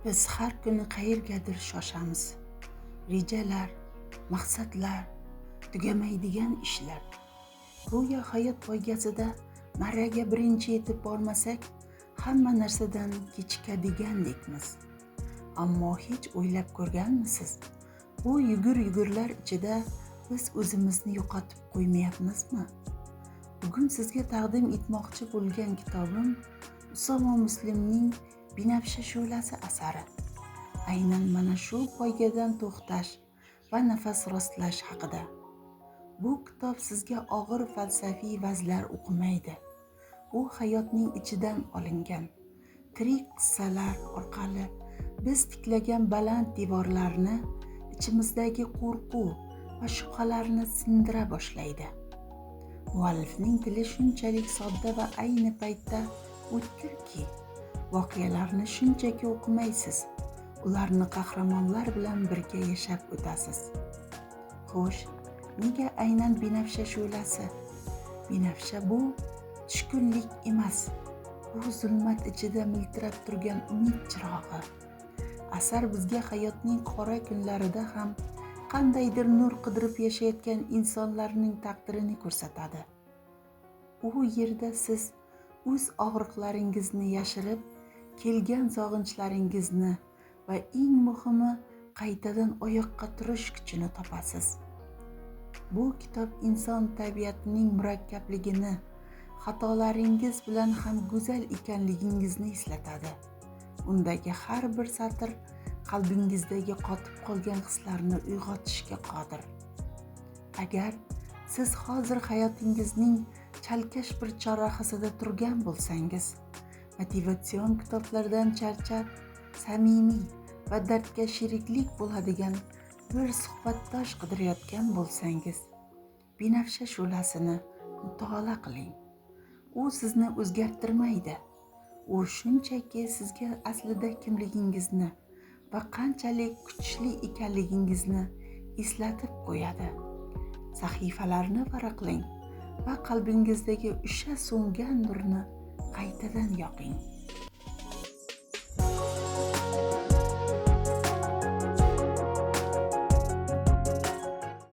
Biz har kuni qayergadir shoshamiz. Rejalar, maqsadlar, tugamaydigan ishlar. Go'yo hayot poygasida marraga birinchi yetib bormasak, hamma narsadan kechikadigandekmiz. Ammo hech o'ylab ko'rganmisiz? Bu yugur-yugurlar ichida biz o'zimizni yo'qotib qo'ymayapmizmi? Bugun sizga taqdim etmoqchi bo'lgan kitobim Usoma Muslimning Binafsha shu'lasi asari. Aynan mana shu poygadan to'xtash va nafas rostlash haqida. Bu kitob sizga og'ir falsafiy vazlar o'qimaydi. U hayotning ichidan olingan tirik qissalar orqali biz tiklagan baland devorlarni, ichimizdagi qo'rquv va shubhalarni sindira boshlaydi. Muallifning tili shunchalik sodda va ayni paytda o'tkirki, voqealarni shunchaki o'qimaysiz, ularni qahramonlar bilan birga yashab o'tasiz. Xo'sh, nega aynan binafsha shu'lasi? Binafsha bu tushkunlik emas, bu zulmat ichida miltirab turgan umid chirog'i. Asar bizga hayotning qora kunlarida ham qandaydir nur qidirib yashayotgan insonlarning taqdirini ko'rsatadi. U yerda siz o'z og'riqlaringizni yashirib, kelgan sog'inchlaringizni va eng muhimi qaytadan oyoqqa turish kuchini topasiz. Bu kitob inson tabiatining murakkabligini, xatolaringiz bilan ham go'zal ekanligingizni eslatadi. Undagi har bir satr qalbingizdagi qotib qolgan hislarni uyg'otishga qodir. Agar siz hozir hayotingizning chalkash bir chorrahasida turgan bo'lsangiz, motivatsion kitoblardan charchab, samimiy va dardga sheriklik bo'ladigan bir suhbatdosh qidirayotgan bo'lsangiz, Binafsha shu'lasini mutolaa qiling. U sizni o'zgartirmaydi. U shunchaki sizga aslida kimligingizni va qanchalik kuchli ekanligingizni eslatib qo'yadi. Sahifalarni varaqlang va qalbingizdagi o'sha so'ngan nurni qaytadan yoqing.